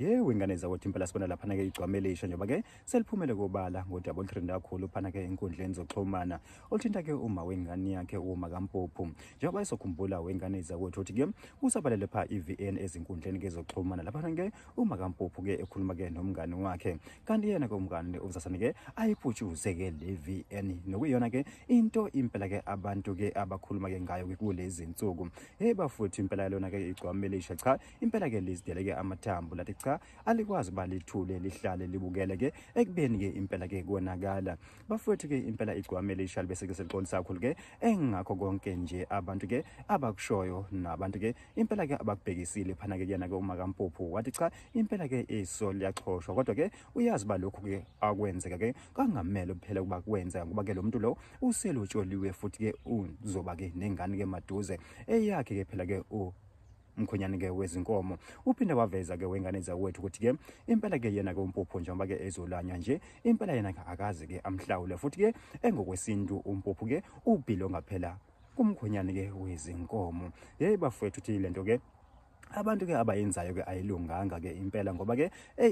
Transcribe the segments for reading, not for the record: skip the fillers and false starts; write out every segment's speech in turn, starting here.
Yewe ingane zakwethu, impela sibona laphana-ke igcwama elisha njengoba-ke seliphumele kobala ngodaba olutrenda kakhulu phana-ke enkundleni zokuxhumana oluthinta-ke uma wengane yakhe uma kaMpuphu. Njengoba esokhumbula wengane zakwethu ukuthi-ke kusabalele pha i-VN ezinkundleni-ke zokuxhumana laphana-ke uma kaMpuphu-ke ekhuluma-ke nomngani wakhe, kanti yena-ke umngani uzasane-ke ayiputshuze-ke le VN nokuyiyona-ke into impela-ke abantu-ke abakhuluma-ke ngayo kulezi nsuku. Hey bafowethu, impela lona-ke igcwama elisha, cha impela ke lizideleke amathambo lathi cha alikwazi uba lithule lihlale libukele ke ekubeni ke impela ke konakala. Bafowethu ke impela igcwama elisha bese ke selixolisa kakhulu ke engakho konke nje abantu ke abakushoyo nabantu ke impela ke abakubhekisile phana ke kuyena ke uma kaMpuphu, wathi cha impela ke iso liyaxhoshwa, kodwa ke uyazi ba lokhu ke akwenzeka ke kangamele kuphela kuba kwenzeka ngoba ke lo muntu lo uselotsholiwe futhi ke uzoba ke nengane ke maduze eyakhe ke phela ke umkhonyane ke wezinkomo. Uphinde waveza ke wengane zakwethu ukuthi ke impela ke yena ke uMpuphu njengoba ke ezolanywa nje impela yena ke akaze ke amhlawule, futhi ke engokwesintu uMpuphu ke ubhilonga phela kumkhonyane ke wezinkomo. Hey bafowethu, uthi lento ke abantu ke abayenzayo ke ayilunganga ke impela, ngoba ke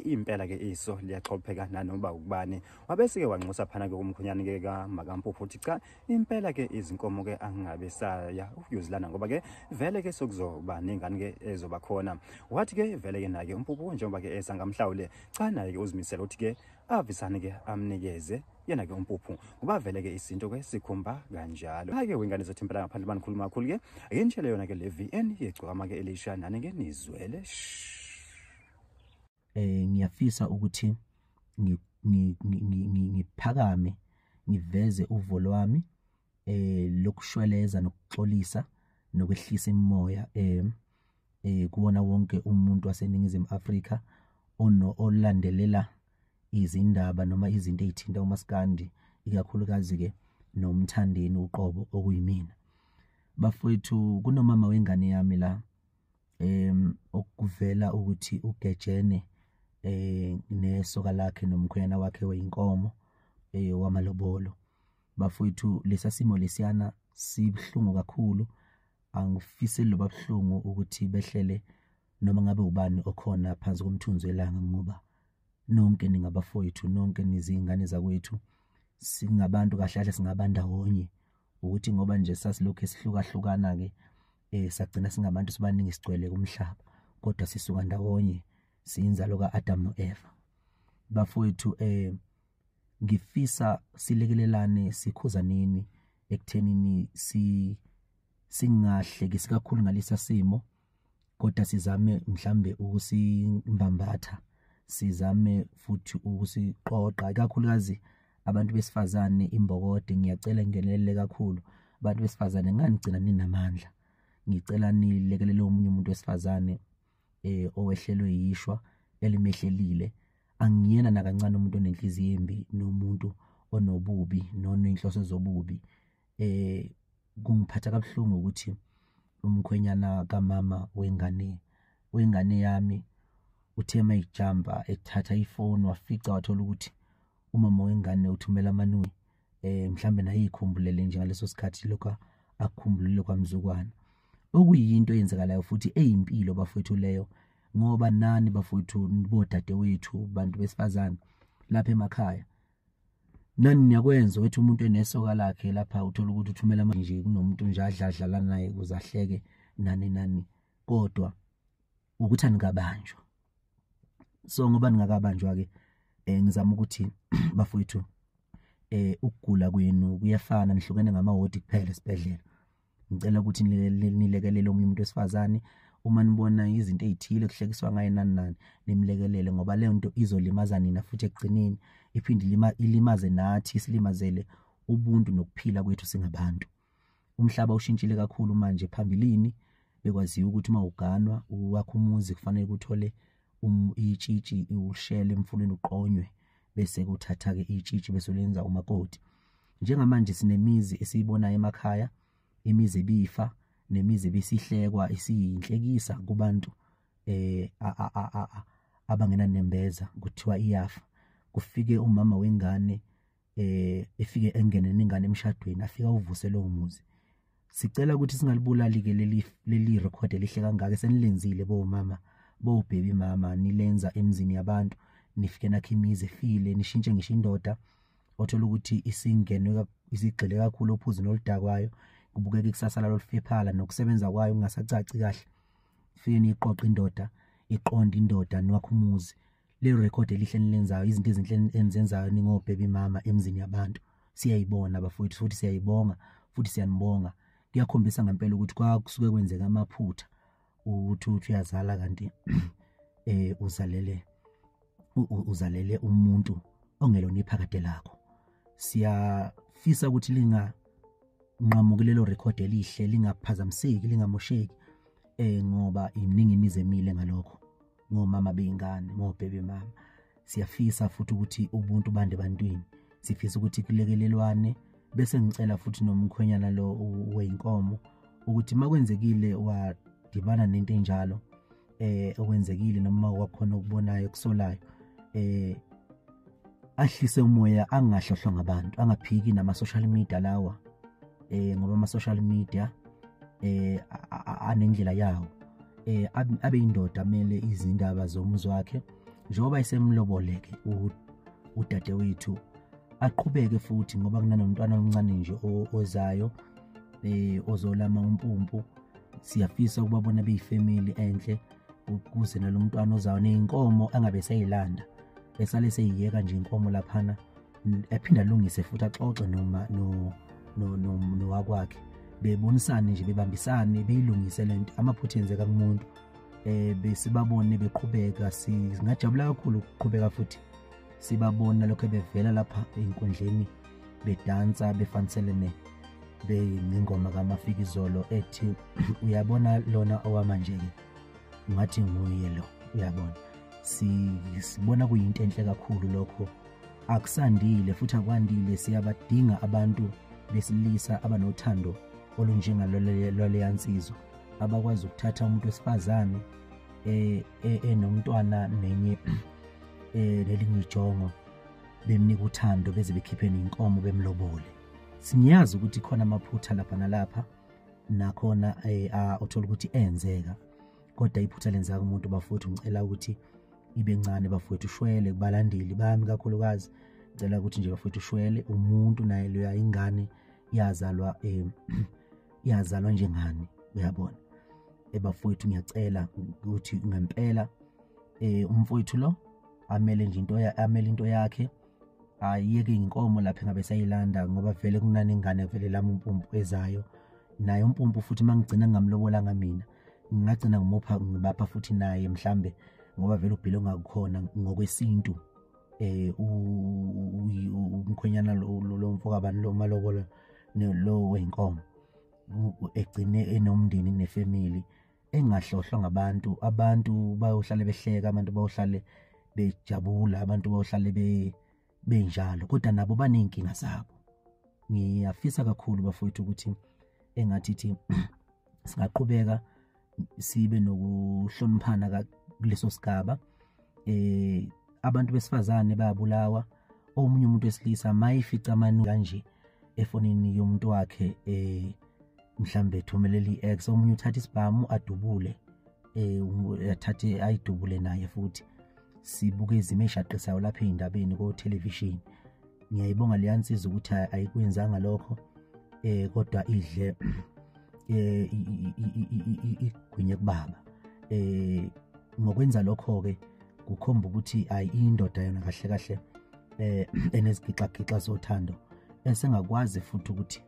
impela ke iso liyaxhopheka nanoma ukubani. Wabese ke wanxusa phana ke umkhonyane ke kaMakaMpuphu uthi cha impela ke izinkomo ke angabe saya ukuyozilana ngoba ke vele ke sokuzoba nengane ke ezoba khona. Wathi ke vele ke naye uMpuphu njengoba ke esangamhlawule, cha naye ke uzimisela ukuthi ke avisane ke amnikeze yena ke uMpuphu ngoba vele ke isinto ke sikhumba kanjalo. Hayi ke wengane zethu, impela ngaphandle banikhuluma kakhulu ke ake nitshele yona ke le VN yegcwama ke elisha nani ke nizwele. Ngiyafisa ukuthi ngiphakame ngiveze uvo lwami lokushweleza nokuxolisa nokwehlisa imimoya kuwona wonke umuntu waseNingizimu Afrika olandelela izindaba noma izinto ezithinta uMaskandi, ikakhulukazi ke noMthandeni uqobo okuyimina. Bafowethu, kunomama wengane yami la okuvela ukuthi ugejene nesoka lakhe nomkhwenyana wakhe weinkomo wamalobolo. Bafowethu, lesa simo lesiyana sibuhlungu kakhulu, angifiseli loba buhlungu ukuthi behlele noma ngabe ubani okhona phansi komthunzi welanga, ngoba nonke ningabafowethu, nonke nizingane zakwethu, singabantu kahle kahle singabandawonye. Ukuthi ngoba nje sasilokhu esihlukahlukana ke sagcina singabantu sibaningi sigcwele kumhlaba, kodwa sisuka ndawonye, siyinzalo kaAdam noEva. Bafowethu, ngifisa silekelelane, sikhuzaneni ekuthenini singahlekisi kakhulu ngalesa simo, kodwa sizame mhlambe ukusimbambatha, sizame futhi ukusiqoqa, ikakhulukazi abantu besifazane imbokode. Ngiyacela ngingenelele kakhulu abantu besifazane, nganigcina ninamandla, ngicela nilekelele omunye umuntu wesifazane owehlelwe yishwa elimehlelile. Angiyena nakancane umuntu onenhliziyo embi nomuntu onobubi nonenhloso zobubi. Kungiphatha kabuhlungu ukuthi umkhwenyana kamama wengane yami uthe mayijumpa ethatha ifoni wafica wathola ukuthi umama wengane uthumela amanui, mhlambe naye ikhumbulele nje ngaleso sikhathi lokho akukhumbulile kwamzukwana, okuyinto eyenzekalayo futhi eyimpilo bafowethu leyo. Ngoba nani bafowethu, bodadewethu, bantu besifazane lapha emakhaya, nani niyakwenza ukuthi umuntu enesoka lakhe lapha uthola ukuthi uthumela nje kunomuntu nje adladlala naye ukuze ahleke nani nani, kodwa ukuthi anikabanjwa. So ngoba ningakabanjwa ke ngizama ukuthi bafowethu ukugula kwenu kuyafana, nihlukene ngamawodi kuphela esibhedlela. Ngicela ukuthi nilekelele omunye umuntu wesifazane uma nibona izinto ezithile kuhlekiswa ngaye nani nani, nimlekelele, ngoba leyo nto izolimaza nina futhi ekugcineni iphinde ilimaze nathi, silimazele ubuntu nokuphila kwethu singabantu. Umhlaba ushintshile kakhulu manje. Phambilini bekwaziwa ukuthi uma uganwa uwakha umuzi kufanele uthole itshitshi ushele emfuleni uqonywe, bese kuthatha ke itshitshi bese ulenza umakoti. Njengamanje sinemizi esiyibonayo emakhaya, imizi ebifa nemizi ebisihlekwa isiyinhlekisa kubantu abangenanembeza, kuthiwa iyafa. Kufike umama wengane efike engene nengane emshadweni, afika uvuse lowo muzi. Sicela ukuthi singalibulali ke leli record elihle kangaka esenilenzile bomama Bo baby mama nilenza emzini yabantu, nifike nakhe imizi efile, nishintshe ngisho indoda othola ukuthi isingenwe isigxile kakhulu ophuzweni oludakwayo, kubukeka ikusasa lalo lifiphala nokusebenza kwayo kungasacaci kahle. Fike niqoqe indoda, iqonde indoda, niwakhe umuzi. Lelo record elihle enilenzayo, izinto ezinhle enizenzayo ningo baby mama emzini yabantu, siyayibona bafowethu, futhi siyayibonga, futhi siyanibonga. Kuyakhombisa ngempela ukuthi kwakusuke kwenzeka amaphutha, ukuthi uthi uyazala kanti uzalele umuntu ongelona iphakade lakho. Siyafisa ukuthi linganqamuki lelo record elihle, lingaphazamiseki, lingamosheki, ngoba iminingi imizi emile ngalokho, ngomama beyingane, ngobaby mama. Siyafisa futhi ukuthi ubuntu bande ebantwini, sifisa ukuthi kulekelelwane. Bese ngicela futhi nomkhwenyana lo weyinkomo ukuthi makwenzekile wadibana nento enjalo, okwenzekile noma wakhona okubonayo kusolayo, ahlise umoya, angahlohlwa ngabantu, angaphiki nama social media lawa, ngoba ama social media anendlela yawo. Abe indoda amele izindaba zomuzi wakhe, njengoba isemloboleke udadewethu, aqhubeke futhi ngoba kunanomntwana omncane nje ozayo, ozolama umpumpu. Siyafisa ukubabona beyifamily enhle, ukuze nalomntwana ozayo neyinkomo angabe seyilanda, esale seyiyeka nje inkomo laphana, ephinda alungise futhi axoxe noma nowakwakhe, bebonisane nje, bebambisane, beyilungise lento. Amaphutha enzeka kumuntu, besibabone beqhubeka. Singajabula kakhulu ukuqhubeka futhi sibabona lokho bevela lapha einkundleni bedansa, befaniselene bengengoma kaMafikizolo ethi uyabona lona owamanje ke ngathi nguye lo, uyabona. Sibona kuyinto enhle kakhulu lokho, akusandile futhi akwandile. Siyabadinga abantu besilisa abanothando olunjengalolo nsizwa, abakwazi ukuthatha umuntu wesifazane enomntwana nenye nelinye ijongo, bemnika uthando, beze bekhiphe nenkomo bemlobole. Sinyazi ukuthi khona amaphutha lapha nalapha nakhona, uthola ukuthi enzeka, kodwa iphutha lenzeka kumuntu bafowethu. Ngicela ukuthi ibe ncane bafowethu, ushwele kubalandeli bami kakhulukazi. Ngicela ukuthi nje bafowethu ushwele umuntu naye loya, ingane yazalwa yazalwa njengani, uyabona. Ebafowethu ngiyacela ukuthi ngempela umfowethu lo amele nje into, amele into yakhe, ayiyeke inkomo lapha engabe sayilanda, ngoba vele kunani ingane vele lami umpumpu ezayo naye umpumpu. Futhi mangigcina ngingamlobolanga mina, ngingagcina ngimupha, ngibapha futhi naye mhlambe, ngoba vele ubhile ongakukhona ngokwesintu. Umkhwenyana lo mfokabani lo malobolo lo weyinkomo egcine enomndeni nefamily, engahlohlwa ngabantu. Abantu bayohlale behleka, abantu bayohlale bejabula, abantu bayohlale benjalo, kodwa nabo baney'nkinga zabo. Ngiyafisa kakhulu bafowethu ukuthi engathi singaqhubeka sibe nokuhloniphana kuleso sigaba. Abantu besifazane bayabulawa, omunye umuntu wesilisa mayifica amanu kanje efonini yomuntu wakhe, mhlambe ethumelela i-ex, omunye uthatha isibhamu adubule, athathe ayidubule naye futhi. Sibuke izimo eshaqisayo lapha ey'ndabeni ko-television. Ngiyayibonga leya nsizwa ukuthi ayikwenzanga lokho, kodwa idle igwinye kubaba. Ngokwenza lokho-ke kukhomba ukuthi ayi, indoda yona kahle kahle enezigixagixa zothando, esengakwazi futhi ukuthi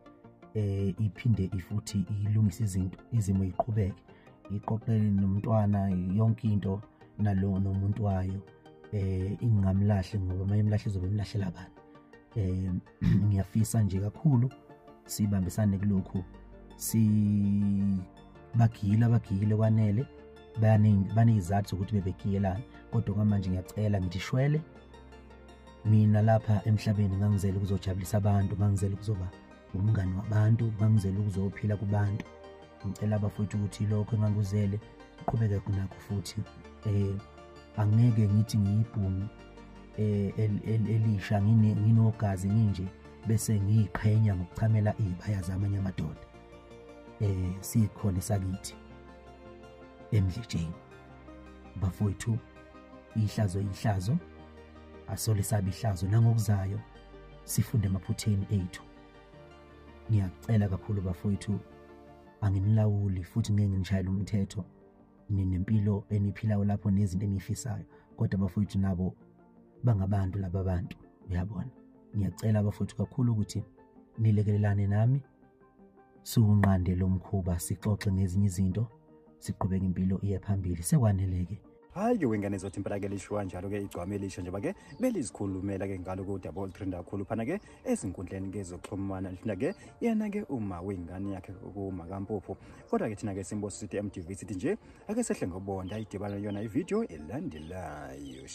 iphinde ifuthi ilungise izinto, izimo iqhubeke, iqoqele nomntwana yonke into nalo nomuntu wayo, ingamlahli, ngoba mayimlahli izobe imlahlela abantu. Ngiyafisa nje kakhulu sibambisane kulokhu, sibagila bagile kwanele, baneyizathu zokuthi bebegiyelana, kodwa kwamanje ngiyacela ngithi shwele. Mina lapha emhlabeni ngangizele ukuzojabulisa abantu, ngangizele ukuzoba umngani wabantu, ngangizele ukuzophila kubantu. Ngicela abafowethu ukuthi lokho engangikuzele qhubeke kunakho futhi. Angeke ngithi ngiyibhungu elisha nginogazi nginje bese ngiyiqhenya ngokuchamela izibaya zamanye amadoda. Sikhona sakithi emdletsheni. Bafowethu, ihlazo ihlazo, asole sabe ihlazo nangokuzayo, sifunde emaphutheni ethu. Ngiyacela kakhulu bafowethu, anginilawuli futhi ngeke nginishayele umthetho, ninempilo eniphilayo lapho nezinto eniyifisayo, kodwa bafowethu nabo bangabantu laba bantu, uyabona. Ngiyacela bafowethu kakhulu ukuthi nilekelelane nami, siwunqande lo mkhuba, sixoxe ngezinye izinto, siqhubeke impilo iye phambili, sekwaneleke. Hayi-ke wengane zothi impela-ke lisho kanjalo-ke igcwama elisha njengoba-ke belizikhulumela-ke ngalo kodaba olutrenda kakhulu phana-ke ezinkundleni-ke zokuxhumana, lithina-ke yena-ke uma wengane yakhe kumakaMpuphu. Kodwa-ke thina-ke Simbosi sithi MTV sithi nje ake sehle ngobonda idibana yona ividiyo elandelayo.